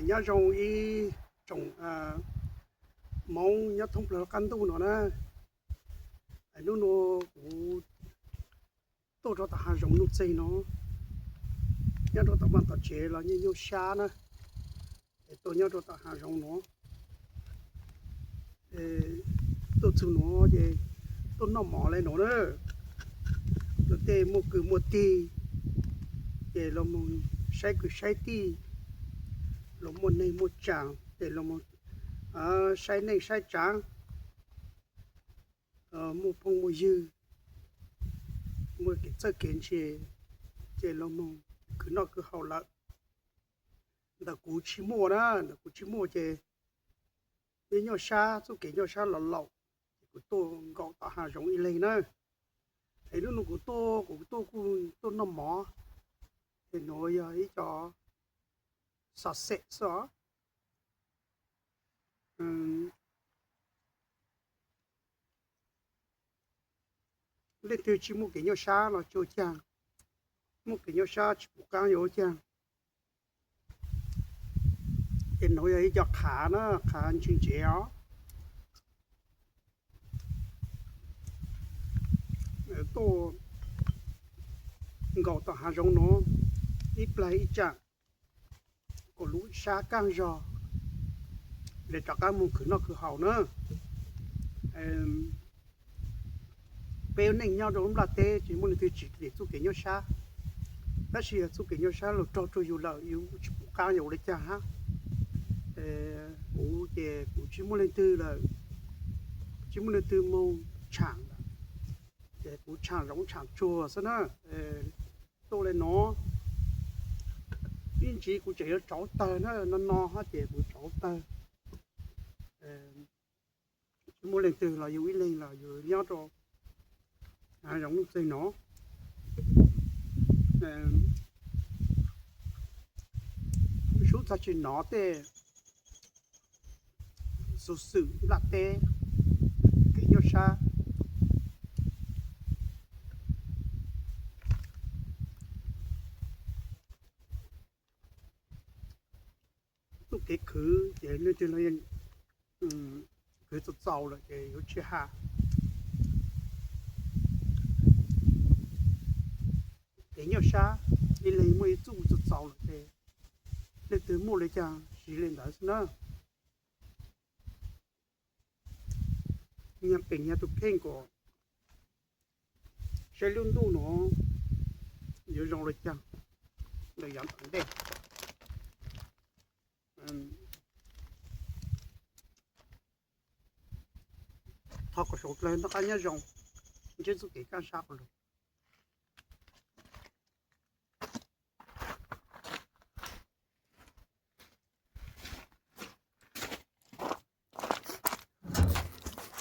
Nyob zoo ib tsoom Hmoob nyob thoob plaws qab ntuj no na. Hnub no kuv tuaj rau tom hav zoov nuj txeeg no, nyob rau tom vaj tom tsev los nyuaj nyuaj sab na, es tuaj nyob rau tom hav zoov no, tuaj txug no ces tuaj noj mov li no na. Luag tej muaj kwv muaj tij ces los mus saib kwv saib tij, los muaj neeg muaj tsav ces los saib neej saib tsav, muaj phooj muaj ywg, muaj kev txawj kev ntse, ces los mus kwv noj kwv haus lawm. Ntawm kuv tsis muaj na, ntawm kuv tsis muaj ces nyuaj nyuaj sab, txuj kev nyuaj sab los laus, ces kuv tuaj nkaum tom hav zoov ib leeg na. Es lub no kuv tuaj, kuv tuaj kuj tuaj noj mov, ces nuav yog ib co xov xem xwb os. Leej twg tsis muaj kev nyuaj sab los tsis ua caag, muaj kev nyuaj sab tsis pum qaab yuav ua caag. Ces nuav yog ib co qhav na, qhav ntseeg ntsev os. Tuaj nkaum tom hav zoov nuav ib plag ib tsaam, kuas lub sab kaaj zog, le rov qaab moog khwv noj khwv haus na. Peb ua neej nyob rau lub nplaj teb tsis muaj leej twg tsim txuj kev nyuaj sab, tab sis yog txuj kev nyuaj sab lug raug rua yug lawm yug tsis pum qaab yuav ua le caag hab. Kuv ces kuv tsis muaj leej twg lawm, tsis muaj leej twg moog tshaam lawm, ces kuv tshaam zoov tshaam tsuag xwb na. Tuaj le nuav, ib ntsis kuv tseem yuav tsauv tawg na, no no hab ces kuv tsauv tawg. Tsis muaj leej twg los yug ib leeg los yug nyob rau hav zoov nuj txeeg no. Sub txog tsis nov tej xuv xwm nplaj teb, kev nyuaj sab. Txuj kev khwv ces leej twg los khwv txaus txaus lawm ces yuav tsis has. Kev nyuaj sab, ib leeg muaj ib txuj txaus txaus lawm ces leej twg muaj le caag siv le ntawd xwb na. Nyag qis nyag tus kheej kom saib lub ntuj nuav yuav zoo le caag ntawm yav tom ntej. Thov kom suav dlawg noj qab nyob zoo, ntsib txuj kev kaaj sab qhov lug.